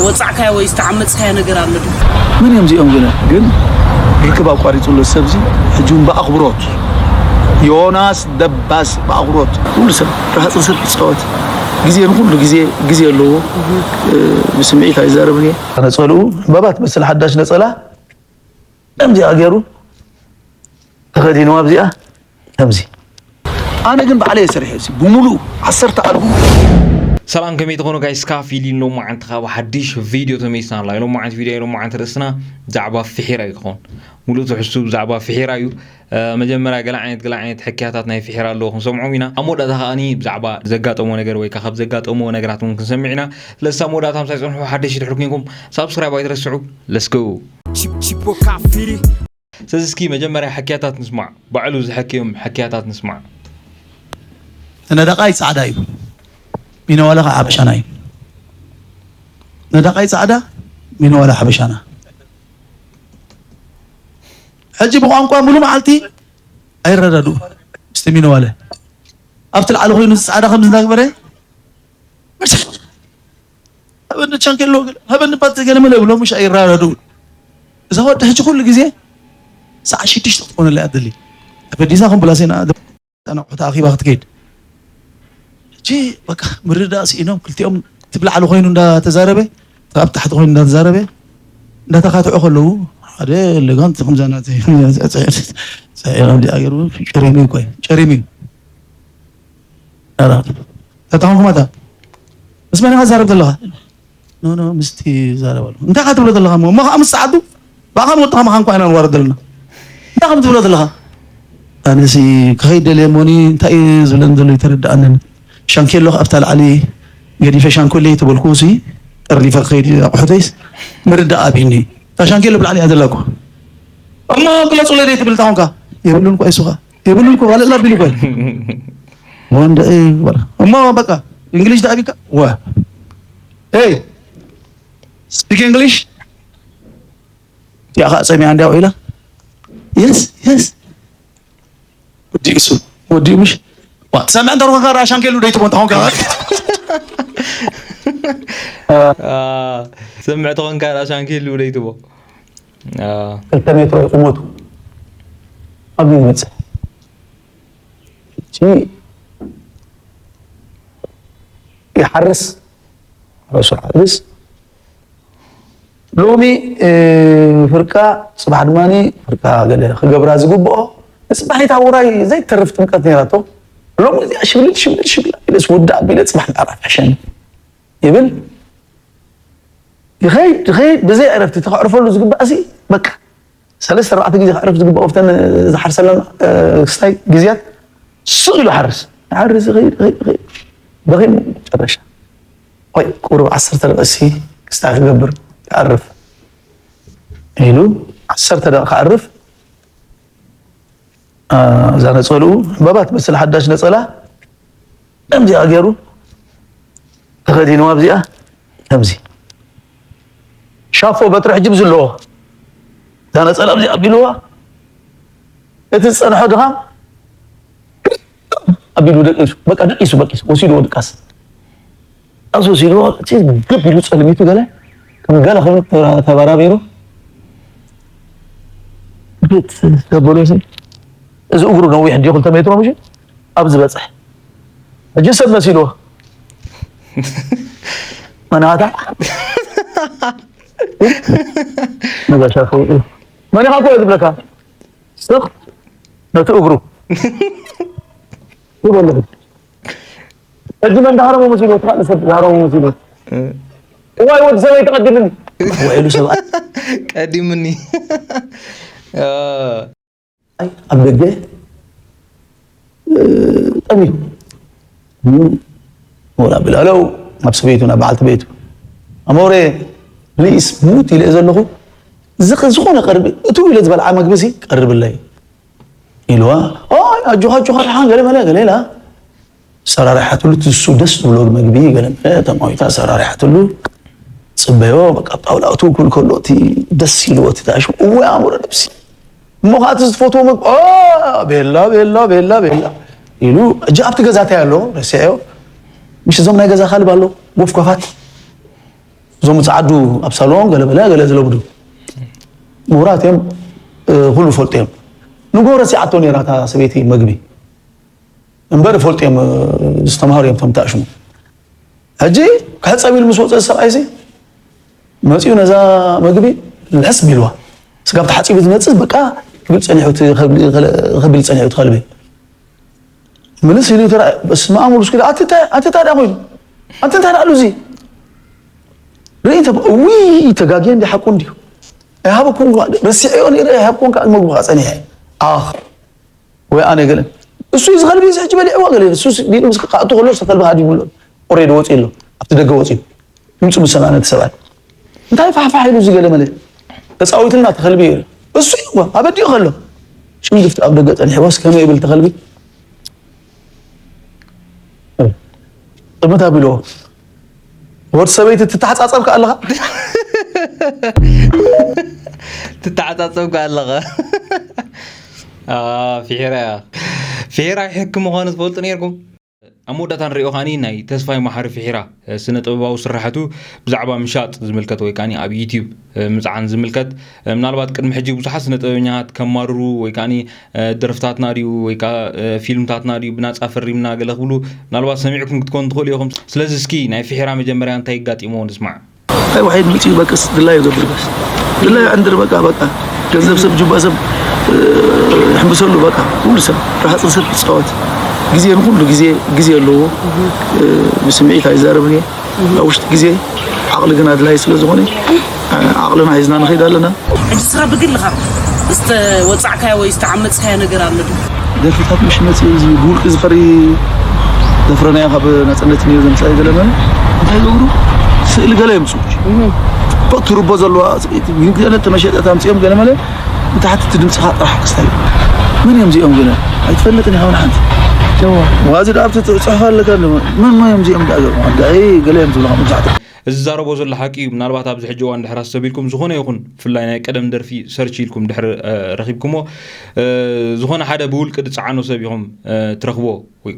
ወጻዕካዮ ወይ ዝተዓመጽካዮ ነገር ኣሎ ድዩ? መን እዮም እዚኦም ግን ግን ርክብ ኣቋሪጹ ኣሎ ሰብዚ ሕጂ እውን ብኣኽብሮት ዮናስ ደባስ ብኣኽብሮት ኩሉ ሰብ ራህጽ ሰብ ይጻወት ግዜ ንኩሉ ግዜ ግዜ ኣለዎ ብስምዒት ኣይዛረብን እየ ነጸልኡ ዕምባባ ትመስል ሓዳሽ ነጸላ ከምዚኣ ገይሩ ተኸዲንዋ ኣብዚኣ ከምዚ ኣነ ግን ባዕለይ እየ ሰሪሐ እዚ ብምሉኡ ዓሰርተ ኣልቡም ሰላም ከመይ ትኾኑ ጋይስ? ካፊሊን ሎማዓንቲ ካብ ሓድሽ ቪድዮ ተመይስና ኣላ። ሎማዓንቲ ቪድዮ ሎማዓንቲ ርእስና ብዛዕባ ፍሒራ እዩ ክኾን። ሙሉእ ትሕዝቱ ብዛዕባ ፍሒራ እዩ። መጀመርያ ገለ ዓይነት ገለ ዓይነት ሕክያታት ናይ ፍሒራ ኣለዎ ክንሰምዖም ኢና። ኣብ መወዳእታ ከኣኒ ብዛዕባ ዘጋጠሞ ነገር ወይ ካብ ዘጋጠሞ ነገራት እውን ክንሰምዕ ኢና። ስለዚ ሳብ መወዳእታ ምሳይ ጽንሑ ሓደሽ ድሕር ኮይንኩም ሳብስክራይብ ኣይትረስዑ። Let's go። ስለዚ እስኪ መጀመርያ ሕክያታት ንስማዕ። ባዕሉ ዝሐክዮም ሕክያታት ንስማዕ። ነዳቃይ ጻዕዳ እዩ ሚነዋላ ከዓ ሓበሻና እዩ ነዳቃይ ጻዕዳ ሚነዋላ ሓበሻና ሕጂ ብቋንቋ ሙሉ መዓልቲ ኣይረዳድኡ ምስቲ ሚነዋለ ኣብቲ ላዕሊ ኮይኑ ጻዕዳ ከም ዝናግበረ ሃበኒ ቻንኬሎ ሃበኒ ባት ገለመለ ብሎ ምሽ ኣይረዳድኡ እዛ ወዲ ሕጂ ኩሉ ግዜ ሰዓ ሽዱሽተ ክትኮነላ እያ ትደሊ ተፈዲሳ ከም ብላሴና ኣንቑሑ ተኣኺባ ክትከይድ ሕጂ በቃ ምርዳእ ስኢኖም ክልቲኦም ትብላዕሉ ኮይኑ እንዳተዛረበ ካብ ታሕቲ ኮይኑ እንዳተዛረበ እንዳተካትዑ ከለዉ ሓደ ለጋን ከምዛ ናተ ጨሪሚ እኮ ጨሪሚ ተታኹምኩማታ ምስ መን ኢኻ ትዛረብ ዘለኻ ኖ ኖ ምስቲ ይዛረብ ኣሎ እንታይ ኢኻ ትብሎ ዘለኻ እሞ እሞ ከዓ ምስ ሰዓቱ ብኣኻን ወድኻ መኻን እኳ ኢና ንዋረድ ዘለና እንታይ ከም ትብሎ ዘለኻ ኣነሲ ክኸይድ ደልየ እሞኒ እንታይ እዩ ዝብለኒ ዘሎ ይተረድኣንን ሻንኬሎ ኣብታ ላዕሊ ገዲፈ ሻንኮለይ ተበልኩ ሲ ጠርኒፈ ክኸይድ ኣቑሑተይስ ምርዳእ ኣብኒ እታ ሻንኬሎ ብላዕሊ እያ ዘላ እኮ እሞ ግለፁለይ ዘይትብል እንታይ ኮንካ የብሉን እኳ ይሱኻ የብሉን እኮ ዋለላ ቢሉ እኳ ወንደ እሞ በቃ እንግሊሽ ዳኣቢካ ወ Hey, speak English? እቲኣ ከዓ ፀሚያ እንዲያ ውዒላ የስ የስ ወዲኡ እሱ ወዲኡ ምሽ ትሰምዕ እንተርኮንካ ራሻን ከሉ ደይትቦ እንተኾንካ ሰምዕ ተኾንካ ራሻን ከሉ ደይትቦ ክልተ ሜትሮ ቁመቱ ኣብ ይመፅእ ይሓርስ ርእሱ ሓርስ ሎሚ ፍርቃ ፅባሕ ድማ ፍርቃ ገለ ክገብራ ዝግብኦ ንፅባሒት ኣብ ውራይ ዘይተርፍ ጥምቀት ነይራቶ ሎሚ እዚኣ ሽብልል ሽብልል ሽብል ኢለስ ውዳእ ኣቢለ ፅባሕ ምዕራፍ ሕሸኒ ይብል ይኸይድ ይኸይድ ብዘይ ዕረፍቲ ተክዕርፈሉ ዝግባእ ሲ በቃ ሰለስተ ኣርባዕተ ግዜ ክዕርፍ ዝግባእ ወፍተን ዝሓርሰለን ክስታይ ግዜያት ስቕ ኢሉ ሓርስ ሓርስ ይኸይድ ይኸይድ ይኸይድ ደኺሙ መጨረሻ ወይ ቁሩብ ዓሰርተ ደቂሲ ክስታይ ክገብር ክዕርፍ ኢሉ ዓሰርተ ደቂ ክዕርፍ እዛ ነፀልኡ ዕምባባ ትመስል ሓዳሽ ነፀላ ከምዚኣ ገይሩ ተኸዲንዋ ኣብዚኣ ከምዚ ሻፎ በትሪ ሕጂ ብዝለዎ እዛ ነፀላ ኣብዚኣ ኣቢልዋ እቲ ዝፀንሖ ድኻም ኣቢሉ ደቂሱ በቃ ደቂሱ በቂሱ ወሲድዎ ድቃስ ኣስወሲድዎ እቲ ግብ ኢሉ ፀልሚቱ ገለ ከም ገለ ኮይኑ ተበራቢሩ ቤት ዘበሎ እዚ እግሩ ነዊሕ እንዲ ክልተ ሜትሮ ምሽ ኣብ ዝበፅሕ ሕጂ ሰብ መሲልዎ መናታ መጋሻ መን ኢኻ ኮ ዝብለካ ስቕ ነቲ እግሩ ይበልኹ ሕጂ መን ዳሃረሞ መሲሉ እቲ ካልእ ሰብ ዳሃረሞ መሲሉ እዋይ ወዲ ሰበይ ተቐድምኒ ውዒሉ ሰብኣይ ቀዲምኒ ኣብ ደገ ጠሚዩ ወላ ብላለው ናብ ሰበይቱ ናብ በዓልቲ ቤቱ ኣሞሬ ፕሊስ ሙት ኢለ ዘለኹ ዝኾነ ቀርቢ እቱ ኢለ ዝበልዓ መግቢ ሲ ቀርብለይ ኢልዋ ኣይ ኣጆኻ ኣጆኻ ደሓን ገለ መለ ገለ ኢላ ሰራሪሓትሉ እቲ እሱ ደስ ዝብሎ መግቢ ገለ መለ ተማዊታ ሰራሪሓትሉ ፅበዮ በቃ ጣውላ እቱ ክብል ከሎ እቲ ደስ ኢልዎ እቲ ተኣሽሙ እወ ኣእምሮ ነብሲ እሞ ከዓ እቲ ዝፈትዎ መግቢ ቤላ ቤላ ቤላ ቤላ ኢሉ እጂ ኣብቲ ገዛ እንታይ ኣሎ ረሲዐዮ ምሽ እዞም ናይ ገዛ ካልብ ኣሎ ጎፍጓፋት እዞም ጻዓዱ ኣብ ሳሎን ገለ በለ ገለ ዝለብዱ ምሁራት እዮም። ኩሉ ፈልጡ እዮም። ንጎ ረሲዓቶ ነራታ ሰበይቲ መግቢ እምበር ፈልጡ እዮም። ዝተማሃሩ እዮም ቶም ተኣሽሙ። ሕጂ ክሕጸብ ኢሉ ምስ ወፀ ሰብኣይሲ መፂኡ ነዛ መግቢ ልሕስ ቢልዋ። ስጋብ ተሓፂቡ ዝመፅእ በቃ ክብል ፀኒሑ ከብል ፀኒሑ ትኸልቢ ምልስ ኢሉ ተራ በስመ ኣብ ወመንፈስ ቅዱስ ኣቲ እንታይ ኣቲ እንታይ ደኣ ኮይኑ ኣቲ እንታይ ደኣ ኣሉ እዚ ርኢ ተብ እዊ ተጋግየ እንዲ ሓቁ እንዲዩ ኣይሃበኩም ረሲዕዮ ነይረ ኣይሃብኩም ከዓ መግቢ ከዓ ፀኒሐ ኣኽ ወይ ኣነ ገለ እሱ እዩ ዝኸልቢ እዚ ሕጂ በሊዕዋ ገለ እሱ ዲሉ ምስ ክቃእቱ ከሎ ዝተኸልቢ ሃዲሙ ኣሎ ኦሬዲ ወፂ ኣሎ ኣብቲ ደገ ወፂ ድምፁ ምስ ሰማዕና እቲ ሰብኣይ እንታይ ፋሕፋሕ ኢሉ እዚ ገለ መለ ተፃዊትና ተኸልቢ እዩ እሱ እዩ ኣበዲኡ ከሎ ሽንግፍቲ ኣብ ደገ ፀኒሕዎስ ከመይ ይብል ተኸልቢ ጥምት ኣቢልዎ ወዲ ሰበይቲ ትተሓፃፀብካ ኣለኻ ትተሓፃፀብካ ኣለኻ ፊሒራ እያ ፊሒራ ይሕኪ ምዃኑ ትፈልጡ ነርኩም ኣብ መወዳእታ ንሪኦ ከዓኒ ናይ ተስፋይ መሓሪ ፊሒራ ስነ ጥበባዊ ስራሕቱ ብዛዕባ ምሻጥ ዝምልከት ወይ ከዓኒ ኣብ ዩቲዩብ ምፅዓን ዝምልከት ምናልባት ቅድሚ ሕጂ ብዙሓት ስነ ጥበበኛታት ከማርሩ ወይ ከዓኒ ደርፍታትና ድዩ ወይ ከዓ ፊልምታትና ድዩ ብናፃ ፈሪምና ገለ ክብሉ ምናልባት ሰሚዕኩም ክትኮኑ ትኽእሉ ኢኹም ስለዚ እስኪ ናይ ፊሒራ መጀመርያ እንታይ ይጋጢሞ ንስማዕ እንታይ ዋሒድ ምፅኡ በቅስ ድላዩ ገብር በስ ድላዩ ዕንድር በቃ በቃ ገንዘብ ሰብ ጁባ ሰብ ሕምብሰሉ በቃ ኩሉ ሰብ ራሃፅን ሰብ ይፃወት ግዜ ንኩሉ ግዜ ግዜ ኣለዎ ብስምዒት ኣይዛረብን እየ ኣብ ውሽጢ ግዜ ዓቕሊ ግን ኣድላይ ስለ ዝኾነ ዓቕልና ሒዝና ንኸይድ ኣለና ሕጂ ስረ ብግልኻ ዝተወፃዕካዮ ወይ ዝተዓመፅካዮ ነገር ኣሎ ዶ ደርፍታት ምሽ መፅእ እዚ ብውልቂ ዝፈሪ ዘፍረናዮ ካብ ናፅነት ነዮ ዘምፃእ ገለመ እንታይ ገብሩ ስእሊ ገለ የምፅኡ ትርቦ ዘለዋ ሰበይቲ ግን ገለ ተመሸጠት ኣምፅኦም ገለ መለ ብታሕቲ እቲ ድምፅኻ ጥራሕ ክስታይ መን እዮም እዚኦም ገለ ኣይትፈልጥን ኢኻ ሓንቲ ዋዚ ደኣ ኣብቲ ፅሑፍ ኣለካ መን መን እዮም እዚኦም ደኣ ገለ እዮም ዝብሉ መብዛሕትኦም እዚ ዝዛረቦ ዘሎ ሓቂ እዩ ምናልባት ኣብዚ ሕጂ እዋን ድሕር ኣሰብ ኢልኩም ዝኾነ ይኹን ብፍላይ ናይ ቀደም ደርፊ ሰርች ኢልኩም ድሕር ረኺብኩሞ ዝኾነ ሓደ ብውልቂ ድፀዓኖ ሰብ ኢኹም ትረኽቦ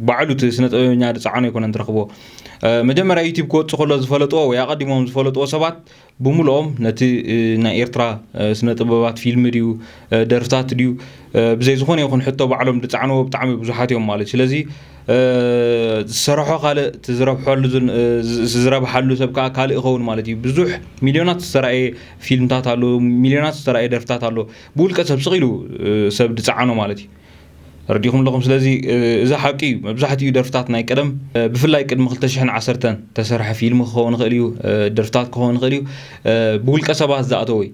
ባዕሉ እቲ ስነ ጥበበኛ ድፀዓኖ ኣይኮነን ትረኽቦ መጀመርያ ዩቲብ ክወፅእ ከሎ ዝፈለጥዎ ወይ ኣቐዲሞም ዝፈለጥዎ ሰባት ብምልኦም ነቲ ናይ ኤርትራ ስነ ጥበባት ፊልሚ ድዩ ደርፍታት ድዩ ብዘይ ዝኾነ ይኹን ሕቶ ባዕሎም ድፃዕንዎ ብጣዕሚ ብዙሓት እዮም ማለት እዩ ስለዚ ዝሰርሖ ካልእ ዝረብሐሉ ዝረብሓሉ ሰብ ከዓ ካልእ ይኸውን ማለት እዩ ብዙሕ ሚሊዮናት ዝተረኣየ ፊልምታት ኣሎ ሚሊዮናት ዝተረኣየ ደርፍታት ኣሎ ብውልቀ ሰብ ስቕ ኢሉ ሰብ ድፀዓኖ ማለት እዩ ረዲኹም ኣለኹም ስለዚ እዚ ሓቂ እዩ መብዛሕትኡ ደርፍታት ናይ ቀደም ብፍላይ ቅድሚ ክልተ ሽሕን ዓሰርተን ተሰርሐ ፊልም ክኸውን ይኽእል እዩ ደርፍታት ክኸውን ይኽእል እዩ ብውልቀ ሰባት ዝኣተወ እዩ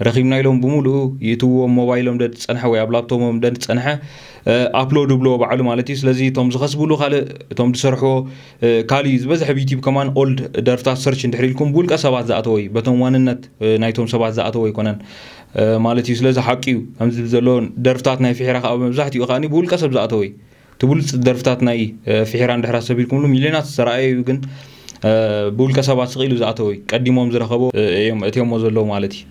ረኺብና ኢሎም ብምሉኡ ይእትውዎም ሞባይሎም ደድ ዝፀንሐ ወይ ኣብ ላፕቶሞም ደድ ዝፀንሐ ኣፕሎድ ብሎ ባዕሉ ማለት እዩ ስለዚ እቶም ዝኸስብሉ ካልእ እቶም ዝሰርሕዎ ካልእ እዩ ዝበዝሐ ብዩቲብ ከማን ኦልድ ደርፍታት ሰርች እንድሕር ኢልኩም ብውልቀ ሰባት ዝኣተወ እዩ በቶም ዋንነት ናይቶም ሰባት ዝኣተወ ኣይኮነን ማለት እዩ ስለዚ ሓቂ እዩ ከምዚ ዘሎ ደርፍታት ናይ ፍሒራ ከዓ መብዛሕትኡ ከዓ ብውልቀ ሰብ ዝኣተወ እዩ ትብሉፅ ደርፍታት ናይ ፍሒራ እንድሕር ኣሰቢልኩምሉ ሚልዮናት ዝተረኣየ እዩ ግን ብውልቀ ሰባት ስቕ ኢሉ ዝኣተወ እዩ ቀዲሞም ዝረኸቦ እዮም እትዮሞ ዘለዉ ማለት እዩ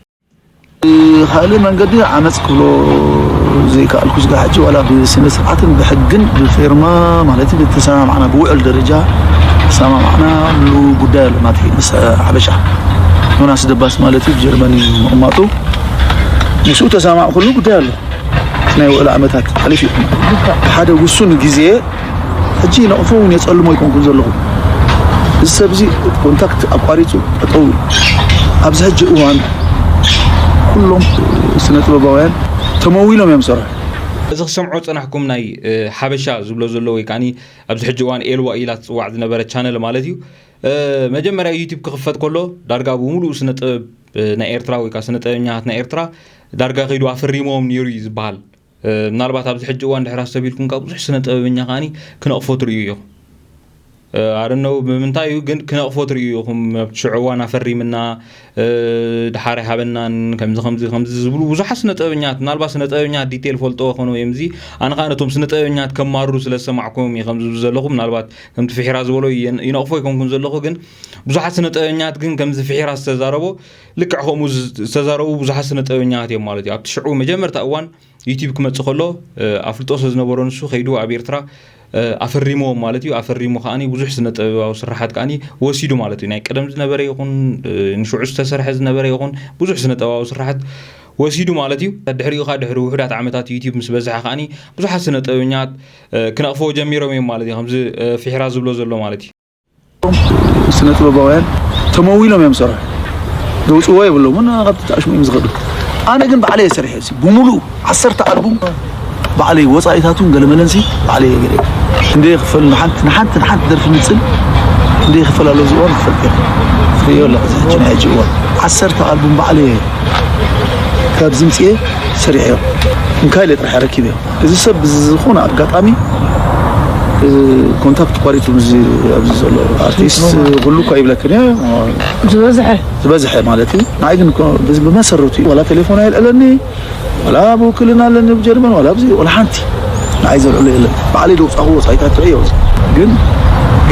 ካልእ መንገዲ ዓመፅ ክብሎ ዘይከኣልኩ ስጋ ሕጂ ዋላ ብስነ ስርዓትን ብሕግን ብፌርማ ማለት ብተሰማማዕና ብውዕል ደረጃ ተሰማማዕና ሉ ጉዳይ ኣሎ ናት ምስ ሓበሻ ዮናስ ደባስ ማለት እዩ ጀርመን ምቕማጡ ምስኡ ተሰማማዕ ኩሉ ጉዳይ ኣሎ ናይ ውዕል ዓመታት ሓሊፍ እዩ ሓደ ውሱን ግዜ ሕጂ ነቕፎ እውን የፀልሞ ኣይኮንኩን ዘለኹ እዚ ሰብ እዚ ኮንታክት ኣቋሪፁ ጠጠው ኣብዚ ሕጂ እዋን ኩሎም ስነ ጥበባውያን ተመዊሎም እዮም ዝሰርሑ። እዚ ክሰምዖ ዝጸናሕኩም ናይ ሓበሻ ዝብሎ ዘሎ ወይ ከዓኒ ኣብዚ ሕጂ እዋን ኤልዋ ኢላ ትጽዋዕ ዝነበረት ቻነል ማለት እዩ። መጀመርያ ዩቲብ ክኽፈት ከሎ ዳርጋ ብምሉኡ ስነ ጥበብ ናይ ኤርትራ ወይ ከዓ ስነ ጥበበኛታት ናይ ኤርትራ ዳርጋ ከይዱ ኣፈሪሞም ነይሩ እዩ ዝበሃል። ምናልባት ኣብዚ ሕጂ እዋን ድሕር ኣስተብሂልኩም ካብ ብዙሕ ስነ ጥበበኛ ከዓኒ ክነቕፎ ትርእዩ ኢኹም። ኣረነው ብምንታይ እዩ ግን ክነቕፎ ትርእዩ ኢኹም ኣብቲ ሽዑ እዋን ኣፈሪምና ድሓር ኣይሃበናን ከምዚ ከምዚ ከምዚ ዝብሉ ብዙሓት ስነ ጥበበኛት ምናልባት ስነ ጥበበኛት ዲቴል ፈልጦ ኾነ እዮም እዚ ኣነ ከዓ ነቶም ስነ ጥበበኛት ከማርሩ ስለ ዝሰማዕኩም እዩ ከምዚ ዝብሉ ዘለኹ ምናልባት ከምቲ ፍሒራ ዝበሎ ይነቕፎ ኣይኮንኩን ዘለኹ ግን ብዙሓት ስነ ጥበበኛት ግን ከምዚ ፍሒራ ዝተዛረቦ ልክዕ ከምኡ ዝተዛረቡ ብዙሓት ስነ ጥበበኛት እዮም ማለት እዩ ኣብቲ ሽዑ መጀመርታ እዋን ዩቲዩብ ክመጽእ ከሎ ኣፍልጦ ስለ ዝነበሮ ንሱ ከይዱ ኣብ ኤርትራ ኣፈሪምዎም ማለት እዩ። ኣፈሪሙ ከዓኒ ብዙሕ ስነ ጥበባዊ ስራሓት ከዓኒ ወሲዱ ማለት እዩ። ናይ ቀደም ዝነበረ ይኹን ንሽዑ ዝተሰርሐ ዝነበረ ይኹን ብዙሕ ስነ ጥበባዊ ስራሓት ወሲዱ ማለት እዩ። ድሕሪኡ ከዓ ድሕሪ ውሑዳት ዓመታት ዩቲዩብ ምስ በዝሐ ከዓኒ ብዙሓት ስነ ጥበበኛት ክነቕፈዎ ጀሚሮም እዮም ማለት እዩ። ከምዚ ፊሕራ ዝብሎ ዘሎ ማለት እዩ። ስነ ጥበባውያን ተመዊሎም እዮም ዝሰርሑ። ዘውፅዎ የብሎምን፣ ካብቲ ተኣሽሙ እዮም ዝኸዱ። ኣነ ግን ባዕለይ እየ ሰሪሐ፣ እዚ ብምሉእ ዓሰርተ ኣልቡም ባዕለይ፣ ወፃኢታቱን ገለመለንሲ ባዕለይ እየ ገለ። ክንደይ ይኽፈል ንሓንቲ ንሓንቲ ንሓንቲ ደርፊ ንፅል፣ ክንደይ ይኽፈል ኣሎ፣ እዚ እዋን ክፈልጥ እየ። ትርእዮ ኣለኻ፣ እዚ ሕጂ ናይ ሕጂ እዋን ዓሰርተ ኣልቡም ባዕለይ እየ ካብ ዝምፅኤ ሰሪሐዮ። እንካይለ ጥራሕ ረኪበዮ። እዚ ሰብ ብዝኾነ ኣጋጣሚ ኮንታክት ቋሪፁ፣ ኣብዚ ዘሎ ኣርቲስት ኩሉ እኳ ይብለክን እየ፣ ዝበዝሐ ዝበዝሐ ማለት እዩ። ንዓይ ግን ብመሰረቱ እዩ፣ ዋላ ቴሌፎን ኣይልዕለኒ፣ ዋላ ብውክልና ኣለኒ ብጀርመን፣ ዋላ ኣብዚ ዋላ ሓንቲ ንዓይ ዘልዕሎ የለን። ባዕለይ ደውፃኹ ወፃኢታት ትርእዮ። ግን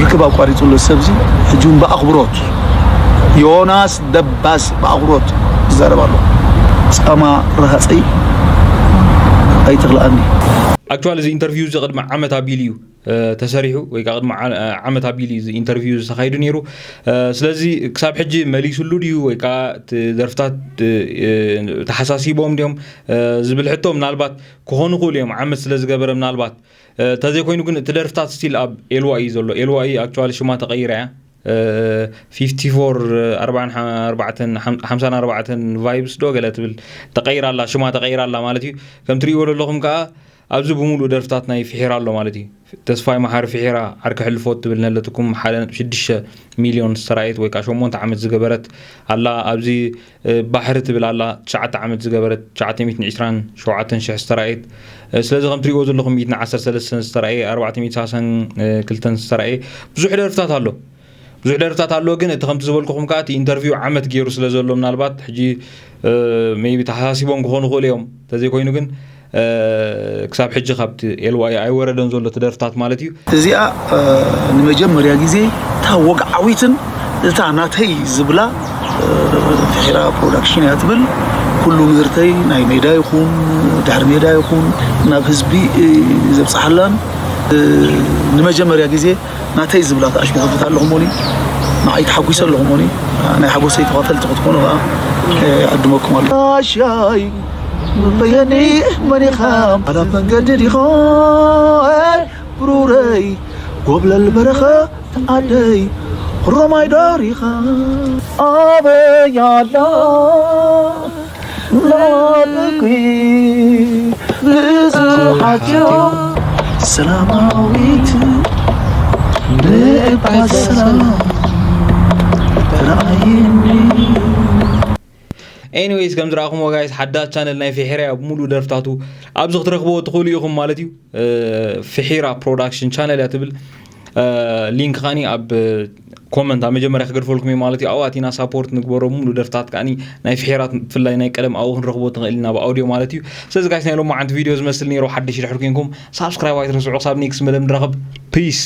ርክብ ኣቋሪፁ ኣሎ ሰብ እዚ። ሕጂ እውን ብኣኽብሮት ዮናስ ደባስ ብኣኽብሮት ይዛረብ ኣሎ። ፃማ ረሃፀይ ኣይትኽልኣኒ። ኣክቹዋሊ እዚ ኢንተርቪው እዚ ቅድሚ ዓመት ኣቢሉ እዩ ተሰሪሑ፣ ወይ ከዓ ቅድሚ ዓመት ኣቢሉ እዩ ኢንተርቪው ዝተኻይዱ ነይሩ። ስለዚ ክሳብ ሕጂ መሊሱሉ ድዩ ወይ ከዓ ደርፍታት ተሓሳሲቦም ድዮም ዝብል ሕቶ ምናልባት ክኾኑ ክእሉ እዮም፣ ዓመት ስለ ዝገበረ ምናልባት። ተዘይኮይኑ ግን እቲ ደርፍታት ስቲል ኣብ ኤልዋ እዩ ዘሎ። ኤልዋ እዩ ኣክቹዋሊ ሽማ ተቐይራ እያ። ፊፍቲ ፎር ኣርባዓን ኣርባዕተን ሓምሳን ኣርባዕተን ቫይብስ ዶ ገለ ትብል ተቐይራ ኣላ፣ ሽማ ተቐይራ ኣላ ማለት እዩ። ከም ትርእይዎ ዘለኹም ከዓ ኣብዚ ብምሉእ ደርፍታት ናይ ፍሒራ ኣሎ ማለት እዩ። ተስፋይ መሓሪ ፍሒራ፣ ዓርኪ ሕልፎት ትብል ነለትኩም ሓደ ነጥቢ ሽዱሽተ ሚልዮን ዝተራእየት ወይ ከዓ ሸሞንተ ዓመት ዝገበረት ኣላ። ኣብዚ ባሕሪ ትብል ኣላ፣ ትሽዓተ ዓመት ዝገበረት ትሽዓተ ሚእትን ዕስራን ሸውዓተን ሽሕ ዝተራእየት። ስለዚ ከም ትሪእዎ ዘለኹም ሚእትን ዓሰርተ ሰለስተን ዝተራእየ፣ ኣርባዕተ ሚእትን ሰላሳን ክልተን ዝተራእየ ብዙሕ ደርፍታት ኣሎ። ብዙሕ ደርፍታት ኣሎ፣ ግን እቲ ከምቲ ዝበልኩኹም ከዓ እቲ ኢንተርቪው ዓመት ገይሩ ስለ ዘሎ ምናልባት ሕጂ ሜይቢ ተሓሳሲቦም ክኾኑ ይኽእሉ እዮም። ተዘይኮይኑ ግን ክሳብ ሕጂ ካብቲ ኤልዋይ ኣይወረደን ዘሎ እቲ ደርፍታት ማለት እዩ። እዚኣ ንመጀመርያ ግዜ እታ ወግዓዊትን እታ ናተይ ዝብላ ፍሒራ ፕሮዳክሽን እያ ትብል። ኩሉ ምህርተይ ናይ ሜዳ ይኹን ድሕሪ ሜዳ ይኹን ናብ ህዝቢ ዘብፅሓላን ንመጀመርያ ግዜ ናተይ ዝብላ ተኣሽሙ ከፊት ኣለኹ ሞኒ ንዓይ ተሓጒሰ ኣለኹ ሞኒ ናይ ሓጎሰይ ተኻፈልቲ ክትኮኑ ከዓ ይዕድመኩም ኣሎ። ሻይ በየኒ መኒኻ ኣላ መንገዲ ዲኻ ብሩረይ ጎብለል በረኻ ዓደይ ሮማይ ዶሪኻ ኣበይ ኣላ ናበይ ብዙሓት እዮም ሰላማዊት ንእባ ሰላም ተረኣይኒ። ኤኒዌይስ ከም ዝረኣኹምዎ ጋይስ ሓዳስ ቻነል ናይ ፍሒራ እያ። ብምሉእ ደርፍታቱ ኣብዚ ክትረኽብዎ ትኽእሉ ኢኹም ማለት እዩ። ፍሒራ ፕሮዳክሽን ቻነል እያ ትብል። ሊንክ ከዓኒ ኣብ ኮመንት ኣብ መጀመርያ ክገድፈልኩም እዩ ማለት እዩ። ኣብኡ ኣቲና ሳፖርት ንግበሮ። ሙሉ ደርፍታት ከዓኒ ናይ ፍሒራት ብፍላይ ናይ ቀደም ኣብኡ ክንረኽቦ ትኽእል ኢና ብኣውዲዮ ማለት እዩ። ስለዚ ጋይስ ናይ ሎማዓንቲ ቪድዮ ዝመስል ነይሩ። ሓድሽ ድሕር ኮንኩም ሳብስክራይብ ኣይትረስዑ። ክሳብ ኔክስት መደብ ንራኸብ። ፒስ።